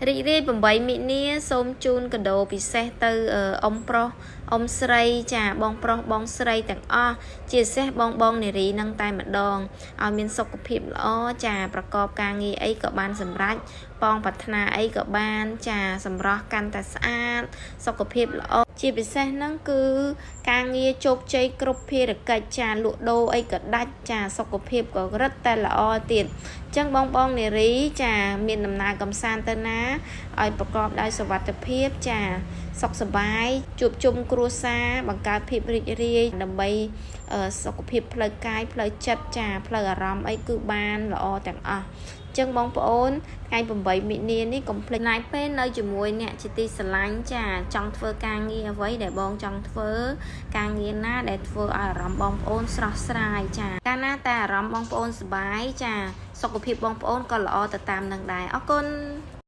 រីករាយ8មិនិនាសូមជូនកាដូពិសេសទៅអ៊ំប្រុសអ៊ំស្រីចាបងប្រុសបងស្រីទាំងអស់ជាពិសេសបងបងនារីនឹងតែម្ដងឲ្យមានសុខភាពល្អចាប្រកបការងារអីក៏បានសម្រេចប៉ងប្រាថ្នាអីក៏បានចាសម្រស់កាន់តែស្អាតសុខភាពល្អជាពិសេសហ្នឹងគឺការងារជោគជ័យគ្រប់ភារកិច្ចចាលក់ដូរអីក៏ដាច់ចាសុខភាពក៏រឹតតែល្អទៀតចឹងបងបងនារីចាមានដំណើរកំសាន្តទៅណាឲ្យប្រកបដោយសុវត្ថិភាពចាសុខសប្បាយជួបជុំគ្រួសារបង្កើតភាពរីករាយដើម្បីសុខភាពផ្លូវកាយផ្លូវចិត្តចាផ្លូវអារម្មណ៍អីគឺបានល្អទាំងអស់ចឹងបងប្អូនថ្ងៃ8មិនិនានេះកុំភ្លេចណាយពេលនៅជាមួយអ្នកជាទីស្រឡាញ់ចាចង់ធ្វើការងារអ្វីដែលបងចង់ធ្វើការងារណាដែលធ្វើឲ្យអារម្មណ៍បងប្អូនស្រស់ស្រាយចាកាលណាតែអារម្មណ៍បងប្អូនសប្បាយចាសុខភាពបងប្អូនក៏ល្អទៅតាមនឹងដែរអរគុណ។